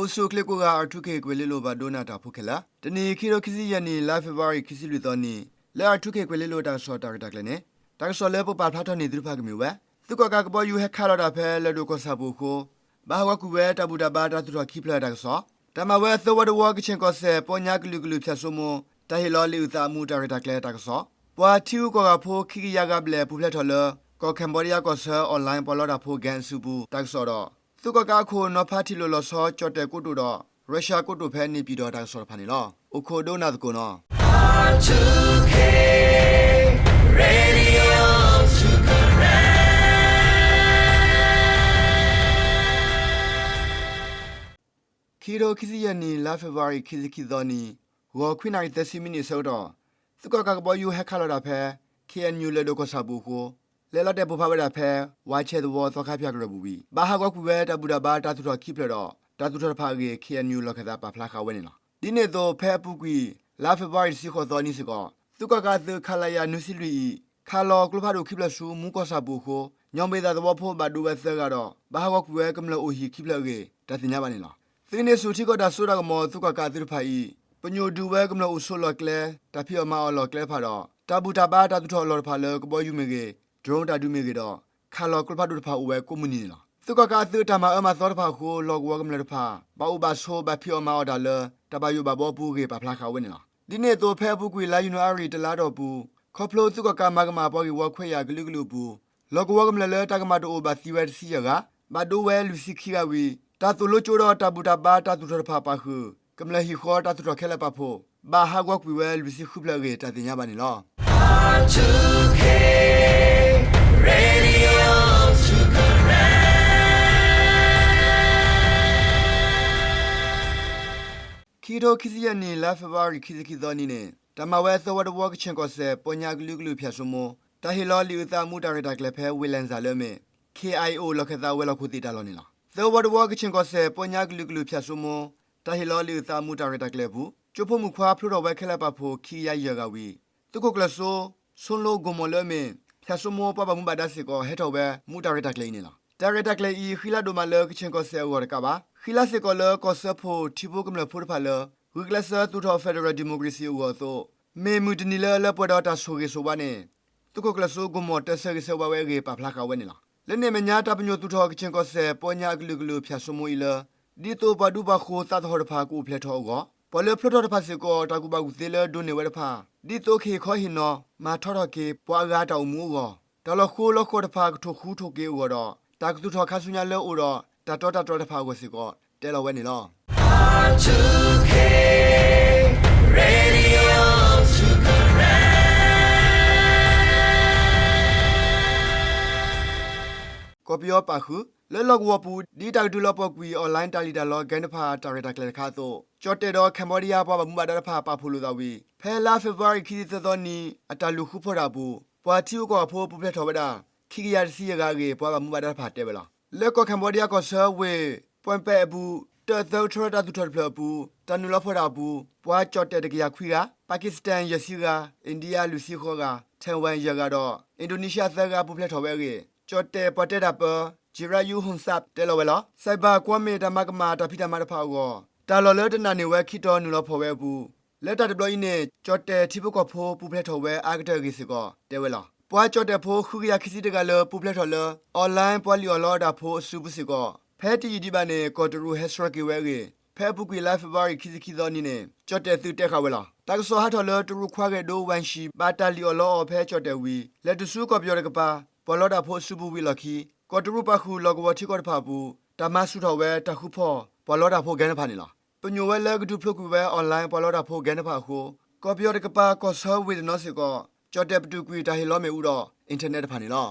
အိၣ်ဆူၣ်အိၣ်ချ့ကိးဂၤ R two K ကွဲၤလ့လိၤ ပှၤဒိကနၣ်တၢ်ဖိခဲလၢာ်, တနံၤ ခံကထိခံဆံယဲၢ်နံၣ် လါဖ့ၤဘြူၤအါရံၤ ခံဆံလွံၢ်သီနံၤ လၢ R two K ကွဲၤလ့လိၤတၢ်ကစီၣ်တၢ်ရဲၣ်တၢ်ကျဲၤန့ၣ်, တၢ်ကစီၣ်လၢပပာ်ဖျါထီၣ်န့ၢ်သုတဖၣ်ကမ့ၢ်ဝဲ သုးကီၣ်ကးကဘီယူၤဟဲခးလီၤတၢ်ဖဲ လၢၢ်ဒိၣ်ကီၢ်ဆၣ်ပူၤအဃိ ဘၣ်ဟးဂီၤကွံာ်ဝဲတၢ်ဘူၣ်တၢ်ဘါတၢ်သူၣ်ထီၣ်ခံဖျၢၣ်တၢ်ကစီၣ်, တၢ်မၤဝဲသၢဝီတဝီ ကခ့ၣ်ကီၢ်စဲၣ် ပီညါကလုာ်ကလုာ်ဖၠၣ်စိမိ တၢ်ဟ့ၣ်လီၤလံာ်အုၣ်သးအမူးတၢ်ရဲၣ်တၢ်ကျဲၤတၢ်ကစီၣ်, ပှၤထံဂုၤကီၢ်ဂၤဖိခံကယၤဂၤဘျဲၣ်ပူၤဖျဲးထီၣ်လၢ ကီၢ် Cambodia ကီၢ်ဆၢ online ပှၤလီတၢ်ဖိ gang အစုပူၤတၢ်ကစီၣ်ဒီး သုးကီၣ်ကးအခိၣ် နီၤဖးထံၣ်လိာ်လီၤဆီ ကၠီၣ်တဲၣ်ကိတိာ်ဒီး Russia ကိတိာ်ဖဲန့ၣ်ပၠံၣ်တီၣ်တၢ်ကစီၣ်တဖၣ်န့ၣ်လီၤ. အိၣ်ခိးဒိကနၣ်သကိးနီၤ. ခံကထိခံဆံယဲၢ်နံၣ် လါဖ့ၤဘြူၤအါရံၤ ခံဆံခံသီနံၤ ဂီၤခွံနၣ်ရံၣ်သၢဆံမံးနံး အဆၢကတီၢ် သုးကီၣ်ကးကဘီယူၤဟဲခးလီၤတၢ်ဖဲ K N U လၢၢ်ဒိၣ်ကီၢ်ဆၣ်ပူၤအဃိ လဲၤလီၤတဲာ်ပိၢ်ဖးဝဲဒၣ်ဖဲ ဝါဆဲးသဝီ သီခါဖၠၣ်ကရၢၢ်ပူၤဝံၤ ဘၣ်ဟးဂီၤကွံာ်ဝဲတၢ်ဘူၣ်တၢ်ဘါတၢ်သူၣ်ထီၣ်ခံဖျၢၣ်ဒီး တၢ်သူၣ်ထီၣ်တဖၣ်အဂ့ၢ် K N U လီၢ်ခၢၣ်သးပာ်ဖျါဃာ်ဝဲန့ၣ်လီၤ. ဒ်န့ၣ်အသိး ဖဲအပူၤကွံာ် လါဖ့ၤဘြူၤအါရံၤ တဆံဃိးသီနံၤစ့ၢ်ကီး သုးကီၣ်ကးအသုး ခလရ နွံဆံလွံၢ်အံၤ ခးလီၤကျိဖးဒိၣ်ခံဖျၢၣ်ဆူ မူကီၢ်ဆၣ်ပူၤအဃိ ညီဘ့ၣ်သးသဝီဖိဘၣ်ဒိဝဲသၢဂၤဒီး ဘၣ်ဟးဂီၤကွံာ်ဝဲကမျၢၢ်အိၣ်ဟံၣ်ခံဖျၢၣ်အဂ့ၢ် တၢ်သ့ၣ်ညါဘၣ်န့ၣ်လီၤ. သုးဟံးန့ၢ်ဆူၣ်ထံကီၢ်တၢ်စိတၢ်ကမီၤ သုးကီၣ်ကးအသုးတဖၣ်အံၤ ပညိၣ်ဒုးဝဲကမျၢၢ်အိၣ်ဆိးလီၢ်ကျဲ တၢ်ဖံးအီၣ်မၤအီၣ်လီၢ်ကျဲတဖၣ်ဒီး တၢ်ဘူၣ်တၢ်ဘါတၢ်သူၣ်ထီၣ်အလီၢ်တဖၣ်လၢကဘီယူၤမ့ၢ်ဂ့ၤ, drone တၢ်ဒုးမ့ၢ်ဂ့ၤဒီး ခးလီၤကျိဖးဒိၣ်တဖၣ်အိၣ်ဝဲကိးမုၢ်နံၤန့ၣ်လီၤ. သုးကီၣ်ကးအသုးတၢ်မၤအၢမၤသီတဖၣ်အဃိ လီၢ်ကဝီၤကမျၢၢ်တဖၣ် ဘၣ်အိၣ်ဘၣ်ဆိးဘၣ်ဖံးအီၣ်မၤအီၣ်တၢ်လၢ တၢ်ဘၣ်ယိၣ်ဘၣ်ဘှီအပူၤအဂ့ၢ် ပာ်ဖျါဃာ်ဝဲန့ၣ်လီၤ. ဒ်န့ၣ်အသိး ဖဲအပူၤကွံာ် လါယနူၤအါရံၤ တလါအတီၢ်ပူၤ ခီဖျိသုးကီၣ်ကးမၤကမၣ်ပှၤဂ့ၢ်ဝီခွဲးယာ်ကလုာ်ကလုာ်အပူၤ လီၢ်ကဝီၤကမျၢၢ်လၢတၢ်ကမၣ်တအိၣ်ဘၣ်သံဝဲတဆံယဲၢ်ဂၤ, ဘၣ်ဒိဝဲလွံၢ်ဆံခံဂၤဝံၤ တၢ်သိၣ်လိကၠိဒီးတၢ်ဘူၣ်တၢ်ဘါတၢ်သူၣ်ထီၣ်တဖၣ်ပာ်ဃုာ် ကမျၢၢ်ဟံၣ်ဃီတၢ်သူၣ်ထီၣ်ခဲလၢာ်ပာ်ဖှိၣ် ဘၣ်ဟးဂီၤကွံာ်ဝဲလွံၢ်ဆံဃုဖျၢၣ်အဂ့ၢ် တၢ်သ့ၣ်ညါဘၣ်န့ၣ်လီၤ. ခံကထိခံဆံယဲၢ်နံၣ် လါဖ့ၤဘြူၤအါရံၤ ခံဆံခံသီနံၤန့ၣ် တၢ်မၤဝဲသၢဝီတဝီ ကခ့ၣ်ကီၢ်စဲၣ် ပီညါကလုာ်ကလုာ်ဖၠၣ်စိမိ တၢ်ဟ့ၣ်လီၤလံာ်အုၣ်သးအမူးတၢ်ရဲၣ်တၢ်ကျဲၤဖဲ ဝ့ၢ်လၣ်စၣ်လၢအမ့ၢ် K I O လီၢ်ခၢၣ်သးဝဲၤလီၢ်ခိၣ်သ့ၣ်တၢ်လီၢ်န့ၣ်လီၤ. သၢဝီတဝီ ကခ့ၣ်ကီၢ်စဲၣ် ပီညါကလုာ်ကလုာ်ဖၠၣ်စိမိ တၢ်ဟ့ၣ်လီၤလံာ်အုၣ်သးအမူးတၢ်ရဲၣ်တၢ်ကျဲၤအပူၤ ကၠိဖိမုၣ်ခွါဖျိထီၣ်ဝဲခဲလၢာ်ပာ်ဖှိၣ် ခံကယၤယဲၢ်ဂၤဝံၤ သုးခိၣ်ကျၢၢ်စိ ဆိလိကိၣ်မီၣ်လၢအမ့ၢ် ဖၠၣ်စိမိပှၤဘၣ်မူဘၣ်ဒါစ့ၢ်ကီး ဟဲထီၣ်ဝဲမူးတၢ်ရဲၣ်တၢ်ကျဲၤအံၤန့ၣ်လီၤ. တၢ်ရဲၣ်တၢ်ကျဲၤအံၤ ဃံလၤဒိၣ်မးလၢကခ့ၣ်ကီၢ်စဲၣ်အဂီၢ်တကးဘၣ် ဃံလၤစ့ၢ်ကီးလၢကီၢ်စၢဖှိၣ်ထံဖိကမျၢၢ်ဖိတဖၣ်လၢ ဂုာ်ကျဲးစၢးသူၣ်ထီၣ် federal democracy အဂီၢ်အသိး မ့ၢ်မုၢ်တနံၤလၢအလၢပှဲၤဒီးတၢ်ဆိၣ်ဂ့ၤဆိၣ်ဝါန့ၣ် သုးခိၣ်ကျၢၢ်စိကိၣ်မီၣ် တၢ်ဆၢဂ့ၤဆၢဝါဝဲအဂ့ၢ် ပာ်ဖျါဃာ်ဝဲန့ၣ်လီၤ. လၢန့ၣ်အမဲာ်ညါ တၢ်ပညိၣ်သူၣ်ထီၣ် ကခ့ၣ်ကီၢ်စဲၣ် ပီညါအကလုာ်ကလုာ်ဖၠၣ်စိမိအံၤလၢ ဒ်သိးပှၤဒူပှၤဃိၤသးသဟီၣ်တဖၣ် ကအိၣ်ဖျဲၣ်ထီၣ်အဂီၢ် ပှၤလၢဖျိထီၣ်တဖၣ်စ့ၢ်ကီး တၢ်ကူၣ်ဘၣ်ကူၣ်သ့လၢဒိးန့ၢ်ဝဲတဖၣ် ဒ်သိးကဟ့ၣ်ခီဟ့ၣ်နီၤ မၤထီထီၣ်က့ၤ ပှၤအဂၤတၢ်အိၣ်မူအဂီၢ် တၢ်လီၢ်ဃိလီၢ်ဃီတဖၣ် ကထိၣ်ဃူထိၣ်က့ၤအဂီၢ်ဒီး တၢ်ကသူၣ်ထီၣ်ခါဆူညါလၢအိၣ်ဒီး တၢ်တီတၢ်တြီတဖၣ်အဂီၢ်စ့ၢ်ကီး တဲလီၤဝဲန့ၣ်လီၤ. ကီၢ်ပယီၤပာ်ဃုာ် လၢလီၢ်ကဝီၤပူၤ ဒ်တၢ်ကဒုးလီၤပှီၢ်ကွံာ် online တၢ်လံၣ်တၢ်လီ gang တဖၣ် တၢ်ရဲၣ်တၢ်ကျဲၤတခါအသိး ကၠီၣ်တဲၣ်ဒီး Cambodia ပှၤဘၣ်မူဘၣ်ဒါတဖၣ် ပာ်ဖှိၣ်လိာ်သးဝံၤ ဖဲလါဖ့ၤဘြူၤအါရံၤ ခံဆံသၢသီနံၤ အတၢ်လူၤဃုဖီၣ်တၢ်အပူၤ ပှၤထံဂုၤကီၢ်ဂၤဖိပူၤဖျဲးထီၣ်ဝဲဒၣ် ခံကယၤတဆံယဲၢ်ဂၤအဂ့ၢ် ပှၤဘၣ်မူဘၣ်ဒါတဖၣ်တဲဝဲလီၤ. လၢကီၢ် Cambodia ကီၢ်ဆၢဝ့ၢ် Poipet အပူၤ တၢၣ်သၢကထြၢတၢ်သူၣ်ထီၣ်တဖျၢၣ်အပူၤ တၢ်နုာ်လီၤဖီၣ်တၢ်အပူၤ ပှၤကၠီၣ်တဲၣ်တကယၤခွံဂၤ, Pakistan ယဲၢ်ဆံဂၤ, India လွံၢ်ဆံဃိးဂၤ, Taiwan ယဲၢ်ဂၤဒီး Indonesia သၢဂၤ ပူၤဖျဲးထီၣ်ဝဲအဂ့ၢ် ကၠီၣ်တဲၣ်ပှၤတဲတၢ်ပၢ Jirayu Hongsap တဲလီၤဝဲလီၤ. စဲးဘၣ်ကွီၢ်မ့ၢ်တၢ်မၤကမၣ်တၢ်ဖံးတၢ်မၤတဖၣ်အဂီၢ် တၢ်လီၢ်လၢတနာ်န့ၢ်ဝဲခံတီၤနုာ်လီၤဖီၣ်ဝဲအပူၤ လၢတၢ်တဘျီအံၤန့ၣ် ကၠီၣ်တဲၣ်ထံဖိကီၢ်ဖိပူၤဖျဲးထီၣ်ဝဲအါကတၢၢ်အဂ့ၢ်စ့ၢ်ကီး တဲဝဲလီၤ. ပှၤကၠီၣ်တဲၣ်ဖိ ဃုကယၤခံဆံတဂၤလၢပူၤဖျဲးထီၣ်လၢ online ပှၤလံၣ်အီၣ်လီအီၣ်တၢ်ဖိအစုပူၤစ့ၢ်ကီး ဖဲတယံာ်ဒံးဘၣ်န့ၣ် ကီၢ်တရူးဟဲဆှၢက့ၤဝဲအဂ့ၢ် ဖဲအပူၤကွံာ်လါဖ့ၤဘြူၤအါရံၤ ခံဆံခံသီနံၤန့ၣ် ကၠီၣ်တဲၣ်သုးတဲဃာ်ဝဲလီၤ. တၢ်ကစီၣ်ဟးထီၣ်လၢ တရူးခွါဂဲၤဒိ Wang Shi ဘၣ်တၢ်လံၣ်အီၣ်လီအီၣ်ဖဲကၠီၣ်တဲၣ်ဝံၤ လဲၤတုၤဆူကီၢ်ပယီၤတကပၤ ပှၤလီတၢ်ဖိအစုပူၤဝံၤအလီၢ်ခံ ကီၢ်တရူးပာ်ဃုာ်လီၢ်ကဝီၤထံကီၢ်တဖၣ်အပူၤ တၢ်မၤဆူၣ်ထီၣ်ဝဲတၢ်ဃုဖီၣ် ပှၤလီတၢ်ဖိ gang တဖၣ်န့ၣ်လီၤ. ပညိၣ်ဝဲလၢကဒုးဖျိကွံာ်ဝဲ online ပှၤလီတၢ်ဖိ gang တဖၣ်အဃိ ကီၢ်ပယီၤတကပၤ ကီၢ်ဆၢဝ့ၢ်တနီၤစ့ၢ်ကီး ကၠီၣ်တဲၣ်ပတုာ်ကွံာ်တၢ်ဟ့ၣ်လီမ့ၣ်အူဒီး internet တဖၣ်န့ၣ်လီၤ.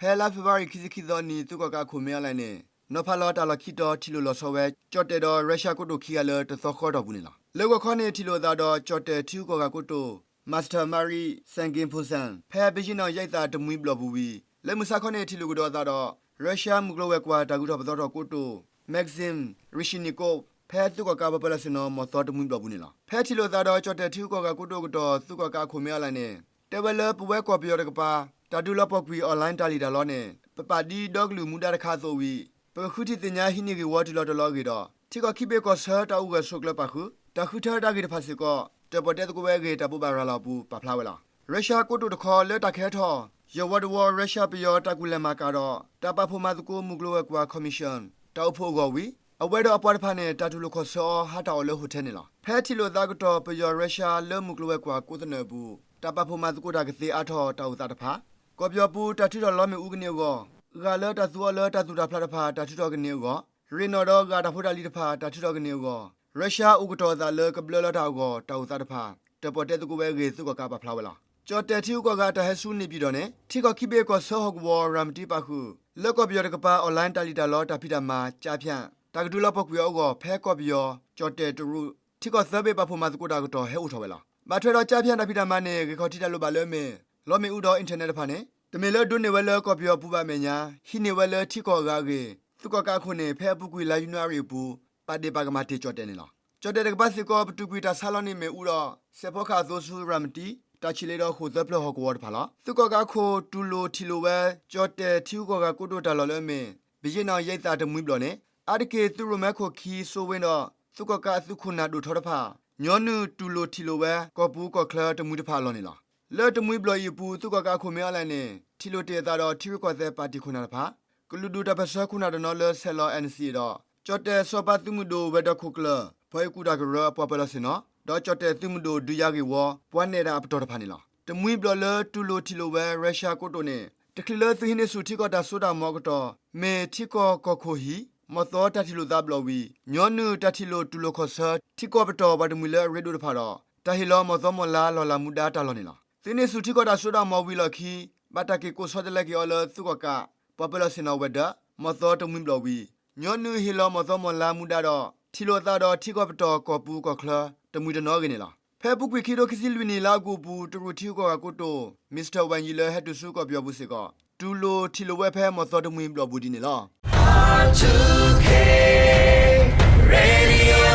ဖဲလါဖ့ၤဘြူၤအါရံၤ ခံဆံခံသီနံၤ သုးကီၣ်ကးခိၣ် မင်းအောင်လှိုင် န့ၣ် နီၤဖးလီၤတၢ်လီၢ်ခံတီၤ ထံၣ်လိာ်လီၤဆီဝဲ ကၠီၣ်တဲၣ်ဒီး Russia ကိတိာ်ခံဂၤလၢတသီဃီတီၢ်ပူၤန့ၣ်လီၤ. လၢဂီၤခီန့ၣ် ထံၣ်လိာ်အသးဒီး ကၠီၣ်တဲၣ်ထံဂုၤကီၢ်ဂၤကိတိာ် Master Mari Sangiampongsan ဖဲ Beijing နီၣ် ယဲၢ်သးတမှံဘျီၣ်ပူၤဝံၤ လၢမုၢ်ဆါခီန့ၣ် ထံၣ်လိာ်ကဒီးအသးဒီး Russia မုၢ်ကျိၤဝဲၤကွာ်တၢ်ဂုၤထီၣ်ပသီထီၣ်ကိတိာ် Maxim Reshetnikov ဖဲသုးကီၣ်ကးပှၤပၢၤလီၢ်ဆ့ၣ်နီၤ မီၢ်သီတမှံဘျီၣ်ပူၤန့ၣ်လီၤ. ဖဲထံၣ်လိာ်သးဒီးကၠီၣ်တဲၣ်ထံဂုၤကီၢ်ဂၤကိတိာ်အကတီၢ် သုးကီၣ်ကးအခိၣ်မ့ၢ်အီလၢ်န့ၣ် တဲဝဲလၢပဝဲကီၢ်ပယီၤတကပၤ တၢ်ဒုးလီၤပှီၢ်ကွံာ် online တၢ်လံၣ်တၢ်လီန့ၣ် ပပာ်ဒ်ဒီကလုာ်မူဒါတခါအသိးဝံၤ ပကဃုထံၣ်သ့ၣ်ညါဟံးန့ၢ်ဂ့ၢ်ဝီတုၤလီၤတီၤလီၤအဂ့ၢ်ဒီး ထံကီၢ်ခံဘ့ၣ်ကီၢ်ဆၢတၢ်အိၣ်ဂၢၢ်ဆိးကျၢၤပာ်ဃုာ် တၢ်ဃုထၢတၢ်ဂ့ၢ်တဖၣ်စ့ၢ်ကီး တၢၣ်ပီၣ်တဲသကိးဝဲအဂ့ၢ် တၢ်ပူၤဘၣ်ရၤလီၤအပူၤ ပာ်ဖျါဝဲလီၤ. ရၢရှၢၣ်ကိတိာ်တခီ လၢတၢ်ကဟဲထီၣ် ယဲၢ်ဝီတဝီ ရၢရှၢၣ်ပယီၤတၢ်ကူၣ်လဲၤမၤကၤဒီး တၢ်ပာ်ဖှိၣ်မၤသကိးမုၢ်ကျိၤဝဲၤကွာ် Commission တၢ်အိၣ်ဖှိၣ်အဂီၢ်ဝံၤ အဝဲဒီးအပှၤတဖၣ်န့ၣ် တၢ်တူၢ်လိာ်ခီၣ်ဆၢအီၤ ဟးထီၣ်အီၤလၢ hotel န့ၣ်လီၤ. ဖဲထံၣ်လိာ်သးအကတီၢ် ပယီၤရၢရှၢၣ်လၢမုၢ်ကျိၤဝဲၤကွာ်ကိးသနၢၣ်အပူၤ တၢ်ပာ်ဖှိၣ်မၤသကိးတၢ်ကသ့အါထီၣ်တၢ်အိၣ်သးတဖၣ် ကီၢ်ပယီၤပူၤတၢ်ထုးထီၣ်လီမ့ၣ်အူကန့ၢ်အဂီၢ်, ဂာ်လၢတၢ်သူအီၤလၢတၢ်သူၣ်တၢ်ဖျးတဖၣ် တၢ်ထုးထီၣ်ကန့ၢ်အဂီၢ်, ရ့ၣ်နီၣ်ဒီးဂာ်တၢ်ဖိတၢ်လံၤတဖၣ် တၢ်ထုးထီၣ်ကန့ၢ်အဂီၢ်, ရၢရှၢၣ်အိၣ်ကတီၤအသးလၢကဘျၢလီၤတၢ်အဂီၢ် တၢ်အိၣ်သးတဖၣ် တၢၣ်ပီၣ်တဲသကိးဝဲအဂ့ၢ် သုးကီၣ်ကးပာ်ဖျါဝဲလီၤ. ကၠီၣ်တဲၣ်ထံဂုၤကီၢ်ဂၤအတၢ်ဟဲဆူန့ၣ်ပၠံၣ်တီၣ်န့ၣ် ထံကီၢ်ခံဘ့ၣ်ကီၢ်ဆၢဟီၣ်ကဝီၤ ရၤမတံပာ်ဃုာ် လၢကီၢ်ပယီၤတကပၤ online တၢ်လံၣ်တၢ်လီတၢ်ဖံးတၢ်မၤ ကျားဖြန့် တၢ်ကဒုးလီၤပှီၢ်ကွံာ်အီၤအဂီၢ် ဖဲကီၢ်ပယီၤ ကၠီၣ်တဲၣ်တရူး ထံကီၢ်သၢဘ့ၣ်ပာ်ဖှိၣ်မၤသကိးတၢ်အကတီၢ် ဟဲအိၣ်ထီၣ်ဝဲလီၤ. ဘၣ်ထွဲဒီး ကျားဖြန့် တၢ်ဖံးတၢ်မၤန့ၣ် ဂ့ၢ်ခီၣ်ထံးတၢ်လိၣ်ဘၣ်လၢအမ့ၢ် လီမ့ၣ်အူဒီး internet တဖၣ်န့ၣ် တမ့ၢ်လၢဒိးန့ၢ်ဝဲလၢကီၢ်ပယီၤပူၤဘၣ်အမဲာ်ညါ ဟံးန့ၢ်ဝဲလၢထံကီၢ်အဂၤအဂ့ၢ် သုးကီၣ်ကးအခိၣ်န့ၣ် ဖဲအပူၤကွံာ်လါယနူၤအါရံၤအပူၤ ပာ်ဒ့ၣ်ပာ်ကမၣ်တ့ၢ်ကၠီၣ်တဲၣ်န့ၣ်လီၤ. ကၠီၣ်တဲၣ်တကပၤစ့ၢ်ကီး ပတုာ်ကွံာ်တၢ်ဆါလီန့ၢ်မ့ၣ်အူဒီး စဲးဖီကဟၣ်အသိဆူရၤမတံ တၢ်ဆံၣ်လ့ဒီးဃိၣ်သၢဖျၢၣ်ဟီၣ်ကဝီၤတဖၣ်လီၤ. သုးကီၣ်ကးအခိၣ် တူၢ်လိာ်ထံၣ်လိာ်ဝဲ ကၠီၣ်တဲၣ်ထံဂုၤကီၢ်ဂၤကိတိာ်တၢ်လီၢ်လၢအမ့ၢ် ဘယ့ၣ်နီၣ်ယဲအသးတမှံဘျီၣ်န့ၣ် အါတက့ၢ်သုးရိၣ်မဲခိၣ်ခံ စိဝ့ဒီး သုးကီၣ်ကးအသုးခိၣ်နၢ်ဒိၣ်ထီတဖၣ် ညီနုၢ်တူၢ်လိာ်ထံၣ်လိာ်ဝဲ ကီၢ်ပူၤကီၢ်ချၢတမှံတဖၣ်အလီၢ်န့ၣ်လီၤ. လၢတမှံဘျီၣ်အံၤအပူၤ သုးကီၣ်ကးအခိၣ်မ့ၢ်အီလၢ်န့ၣ် ထံၣ်လိာ်တ့ၢ်အသးဒီးထံရူၢ်ကီၢ်သဲးပၣ်တံၣ်ခိၣ်နၢ်တဖၣ် ကလုာ်ဒူၣ်တၢ်ပၢၢ်ဆၢခိၣ်နၢ်တနီၤလၢဆဲးလီၤ NCA ဒီး ကၠီၣ်တဲၣ်စီၤပၤသုးမုၢ်ဒိၣ်ဝဲၤဒၢးခိၣ်ကျၢၢ် ပှၤအံၤကူၣ်တၢ်ကရၢအပှၤပၢၤလီၢ်ဆ့ၣ်နီၤ ဒီးကၠီၣ်တဲၣ်သုးမုၢ်ဒိၣ်ဒုးယၤဂ့ၢ်ဝီ ပှၤနဲၣ်တၢ်အပတီၢ်တဖၣ်န့ၣ်လီၤ. တမှံဘျီၣ်လၢတူၢ်လိာ်ထံၣ်လိာ်ဝဲ ရၢရှၢၣ်ကိတိာ်န့ၣ် တချုးလၢသုးဟံးန့ၢ်ဆူၣ်ထံကီၢ်တၢ်စိတၢ်ကမီၤအကတီၢ် မ့ၢ်ထံကီၢ်ကီၢ်ခိၣ်ဟံၣ် မီၢ်သီတၢ်ထံၣ်လိာ်သးဘျီၣ်ဝံၤ ညီနုၢ်တၢ်ထံၣ်လိာ်တူၢ်လိာ်ခီၣ်ဆၢ ထံကီၢ်ပတီၢ်ပှၤတမှံၤလၢအရ့ဒိၣ်တဖၣ်ဒီး တၢ်ဟ့ၣ်လီၤမီၢ်သီမီၢ်လါလီၢ်လၤမူဒါတၢ်လီၢ်န့ၣ်လီၤ. သုးဟံးန့ၢ်ဆူၣ်ထံကီၢ်တၢ်စိတၢ်ကမီၤဝံၤအလီၢ်ခံ ဘၣ်တၢ်က့ၤကိးဆီတလဲက့ၤအီၤလၢသုးကီၣ်ကး ပှၤပၢၤလီၢ်ဆ့ၣ်နီၤဝဲၤဒၢး မီၢ်သီတမှံဘျီၣ်ဝံၤ ညီနုၢ်ဟ့ၣ်လီၤမီၢ်သီမီၢ်လါမူဒါဒီး ထံၣ်လိာ်သးဒီးထံကီၢ်ပတီၢ်ကီၢ်ပူၤကီၢ်ချၢ တမှံၤတနီၤအဂ့ၢ်န့ၣ်လီၤ. ဖဲအပူၤကွံာ်ခံထိခံဆံလွံၢ်နံၣ်လါအီကူးအပူၤ တရူးထံဂုၤကီၢ်ဂၤကိတိာ် Mister Wang Yi လၢဟဲတုၤဆူကီၢ်ပယီၤပူၤစ့ၢ်ကီး တူၢ်လိာ်ထံၣ်လိာ်ဝဲဖဲမီၢ်သီတမှံဘျီၣ်ပူၤဒ်န့ၣ်လီၤ.